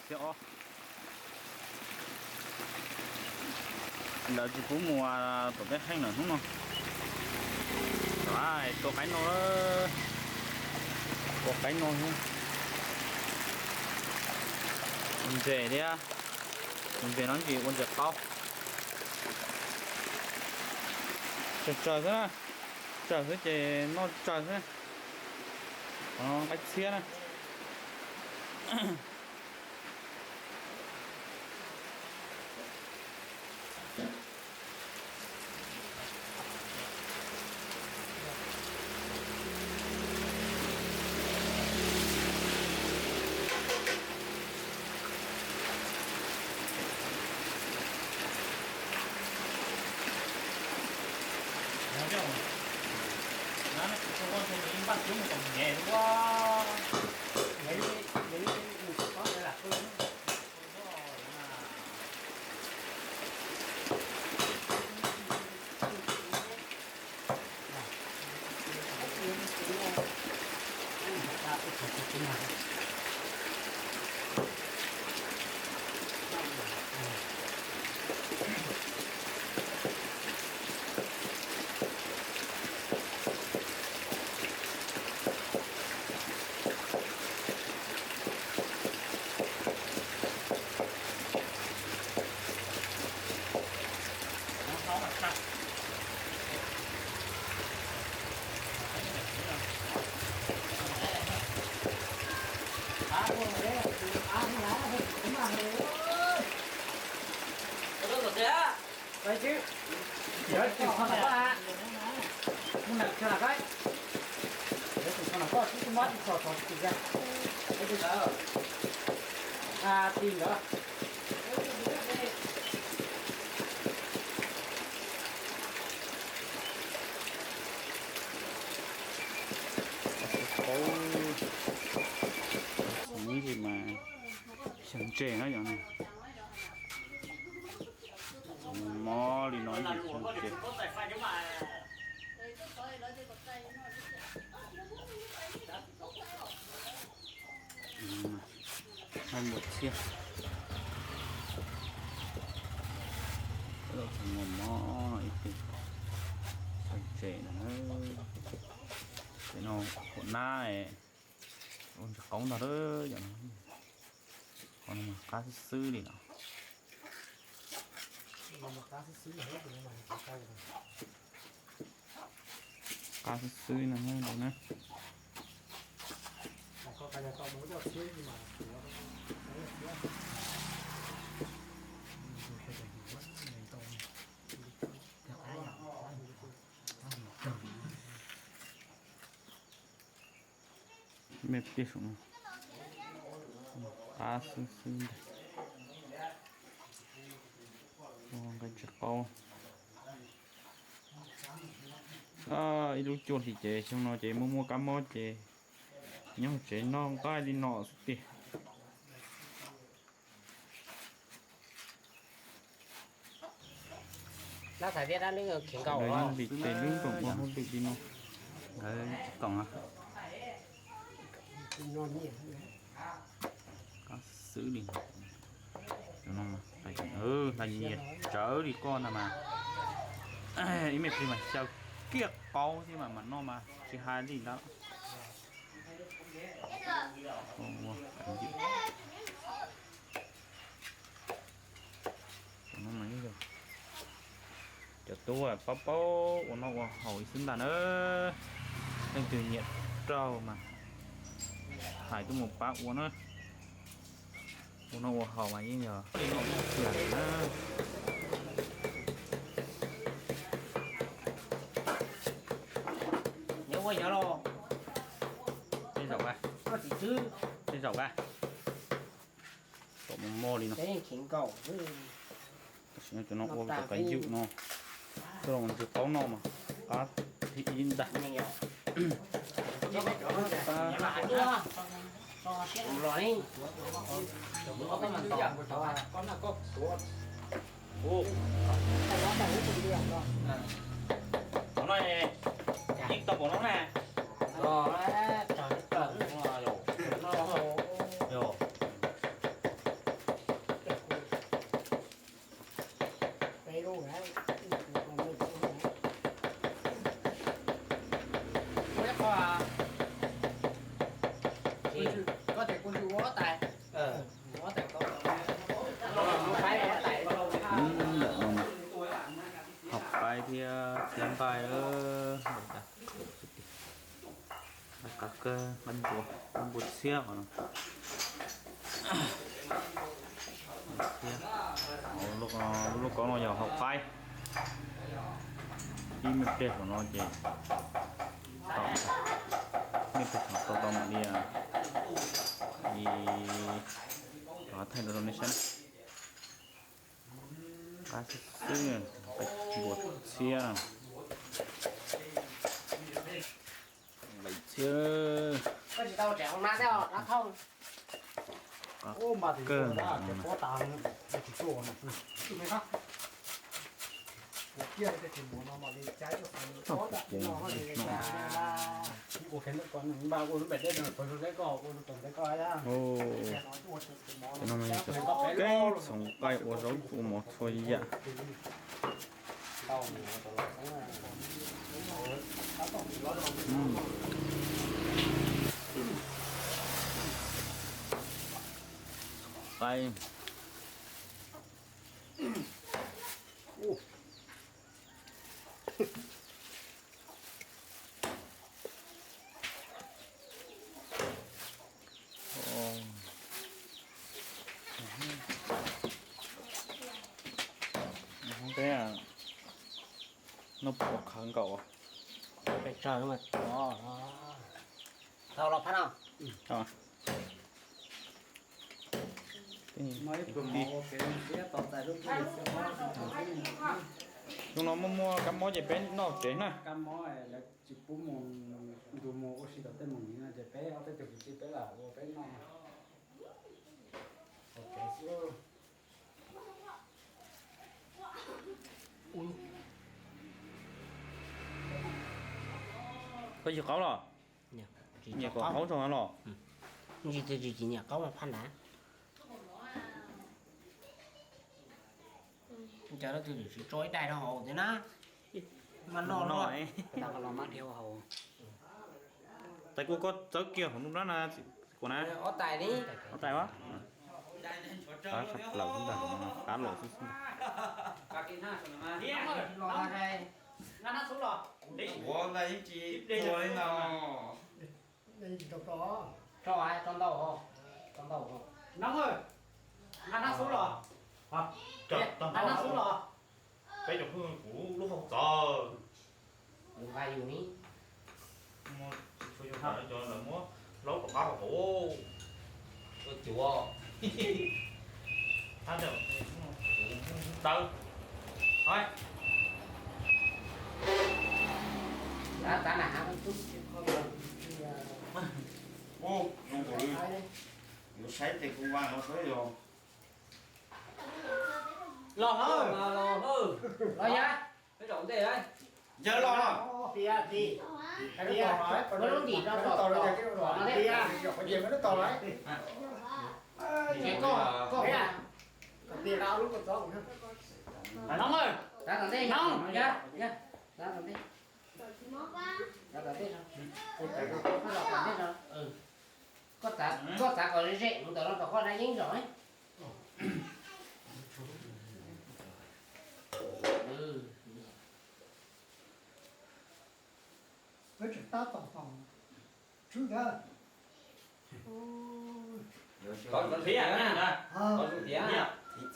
Thiab os, lawv tsis pub mus tom tej heej lawm hnub no. Tua qaib no, tua qaib no, ntses thiab, ntses no ces ua ntses qaub. Tsawg tsawg xwb na, tsawg xwb ces noj tsawg xwb. Qaib txhiab na. Qaub, ib ntsis mas xyaw ntses na yom. Mob li no ib ntsis xyaw ntses. Hai mus thiab. Txog mob mob ib tug xyaw ntses no na. Ces no khuam nab ua ntses qaub ntag lawm yom. Qhov no mas qab xwb xwb li no. Qab xwb xwb no na. Me pliag saum no, qab xwb xwb ntag. Ua nqaij tsis qaub. Ib lub cuaj hlis ces xyoo no ces muaj muaj kab mob ces nyob hauv tsev noj nqaij li no xwb tiag. Lawv nyob li tes lub nroom ua hauj lwm li no, nkawd tsis koom. Qab xwb li. Hla nyias tsawv li koj ntag mas. Ib me pliag mas xyaw kiag qaub thiab mas mam noj mas tsis hais li ntawd. Cov tub paub paub ua noj ua haus ib xwb ntag na. Leej twg nyiam raug mas hais tuaj mus pab ua na. Ua noj ua haus mas yeej yog ib yam na. Nyob ua yog los, tej zaum, tej zaum, tom mos mos li no. Tam sim no cov no ua tom kab ywm no, coj los ntsis qaub noj mas qab thib ib ntag. Qhov no ib tau pom no na. Yog, Txiab, txiab nqaij, nqaij qav kawg, nqaij npua, nqaij npua txiab os. Lub koob no yog hauv qaib. Ib me pliag saum no ces tau, me pliag saum tau tau mam li, li rov thaij rau nej saib. Qab xwb xwb, nqaij npua txiab, nqaij txiab. Kawg. Cov no mas yog cov keeb txhoov nqaij ua zaub ua mov txhua yam. Qaib. Peb noj pom qhawv nkaus. Peb tsaug mas tau los phab no. Hnub no muaj muaj kab mob ces peb noj tsev na. Tsis pub mus ntu mus ua si tom tej mus ni no ces peb ob peb tug kwv tij peb lam ua peb noj. Koj yug qaub los? Nyiam kom qaub tso los? Tsis tsis nyiam qaub mas phaj ntav. Cas leej twg tsis tso ib daim rau hauv thiab na? Mas noj noj. Tais kuj koj txawb kiag hauv nruab nrab na, kuv na. Ob tais li. Ob tais a. Qab sab plaws xwb ntag, qab los xwb xwb ntag. Ua ntawd yeej tsis ua li ntawd. Tso ntau, tso ntau, tso ntau. Nob, nqa hnab xub los. Nqa hnab xub los. Peb cov phooj ywg kuv lub hauv txov. Nqa yus ni. Muaj tsis tshua yog cov lawv muab laub rov qab hauv hauv. Ua cuav. Tawv. Ua zoo nkaus li. Yuav saib tes kuv vaj no saib yog. Los hauj, los hauj, los ya. Yawg los. Ua lub ntim rau tom no thiab. Ces koj, koj, Nob, tav tom ntej, Nob, ya, ya, tav tom ntej, tav tom ntej no, koj los tom ntej no, koj txav, koj txav kom ze ze mus ntawm no kom koj dab yeeb zom. Peb tseem tab tom tom tswb ntawd. Tov zoo thiab na, tov zoo thiab. Hais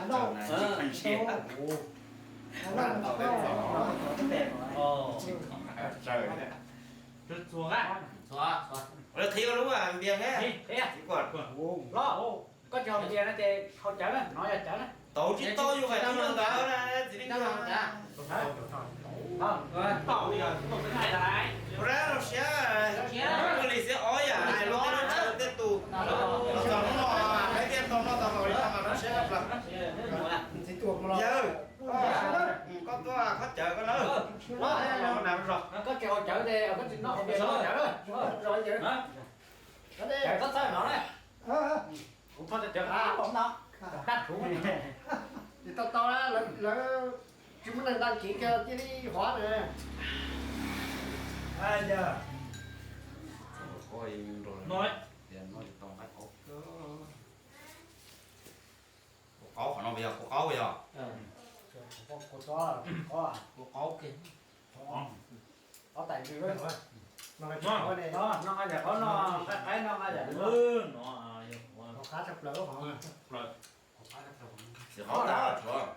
tod, hais txawv ne. Qhia lub npias thiab. Los, koj tsis haus npias no ces haus cawv na, no yog cawv na. Tau tsis tau yus hais tau yus ntawd na, txiv neej yog. Rab rau siab, ua li xiab ob yam hais luag tej lub tshawj tej tus. Los txog hnub no peb thiaj tau noj tau haus li no mas rau siab tshaj plaws. Yawg, koj tuaj khaub cawv koj na. Koj tsis haus cawv ces koj tsis noj haus npias no cawv. Cawv txhob txhawj no na. Kuv pom cawv qab no, dab rhuv. Tsis tau tau, lawv tsis muaj neeg nta kiv kiag cia li hov na. Yawg, no, no tsis tau nqaij qaub. Yog kua qaub yog. Kua qaub, kua qaub, kua qaub. Qaub tais ntsws. No, no, no, qaib no, qaib no, qaib no. Qab tshaj plaws. Qaub tas tshuav.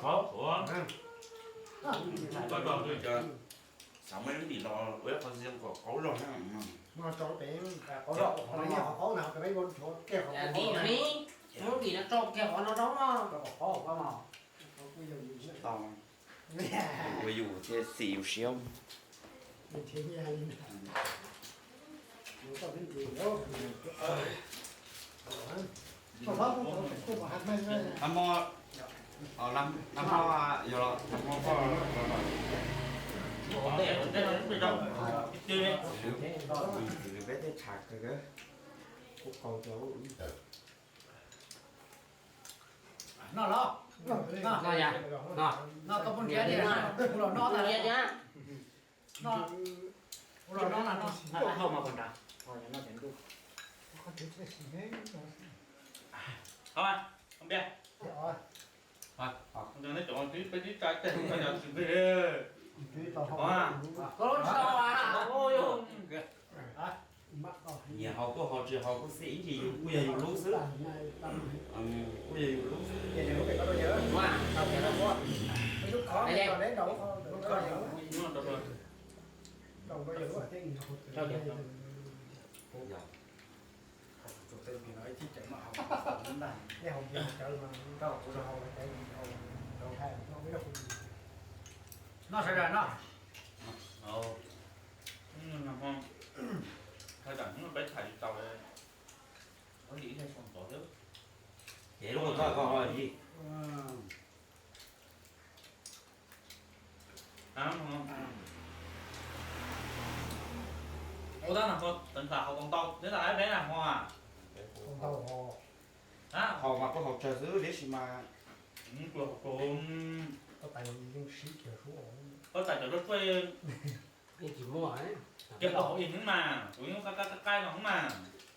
Qaub tas. Xav muaj ib lub ntim los ua ib qho xi kom qaub zog na. Qaub zog, qaub na, peb ua kiag qhov qaub no, kiag qhov no rau no. Tau. Ua yus thiaj xim yus siab. Nag hmo, nag hmo yog los nag hmo koj los, peb tej tshav kawg, kuj qau cov. No los, no, no, koj phooj ywg, kuv los no, kuv los no, kuv los no, no, no, no, no. Neb cov tib peb tib tsa teg koj yog tsis nplig. Koj lub tsis tau. Nyias haus tuaj haus tsis haus kuj xij ib ntsis, yus kuj yog yus lub xwb. Kuj yog yus lub xwb. No sawv daws no. Thaj tsam hnub peb tham tsis tau, ib leeg sau ntxov xwb. Ces lub koj koj li. Ua tab no, teev xam haus tau ntau, neb tas peb na hmo. Haus mas kuj haus tsawg xwb tab sis mas, koj tas cov lub tsuaj, kiag tau haus ib hnub mas kuv yeej qab qab qab qab no mas.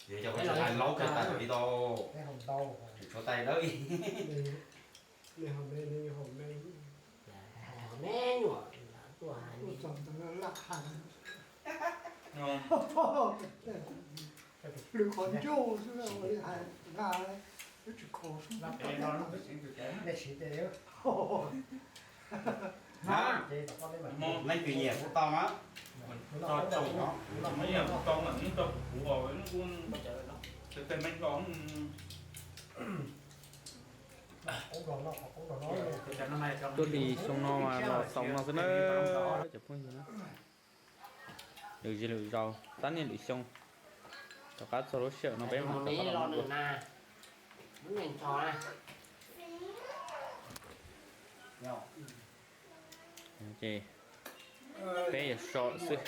Yog cov kuv tsis hais laub kiag tas li tau, tshuav tais dawb. Lwm qhov ncauj xwb, hais nqa, tsis kho xwb. Leej twg nyiam kuj tau na. Tau, tau, tau kuv, tuaj li xyoo no mas los xaus no xwb na, cov phooj ywg na. Lwm zej lwm zaus tab niaj lwm xyoo rov qab txog lub sij hawm no peb mam rov qab los. Ces peb yuav so xwb.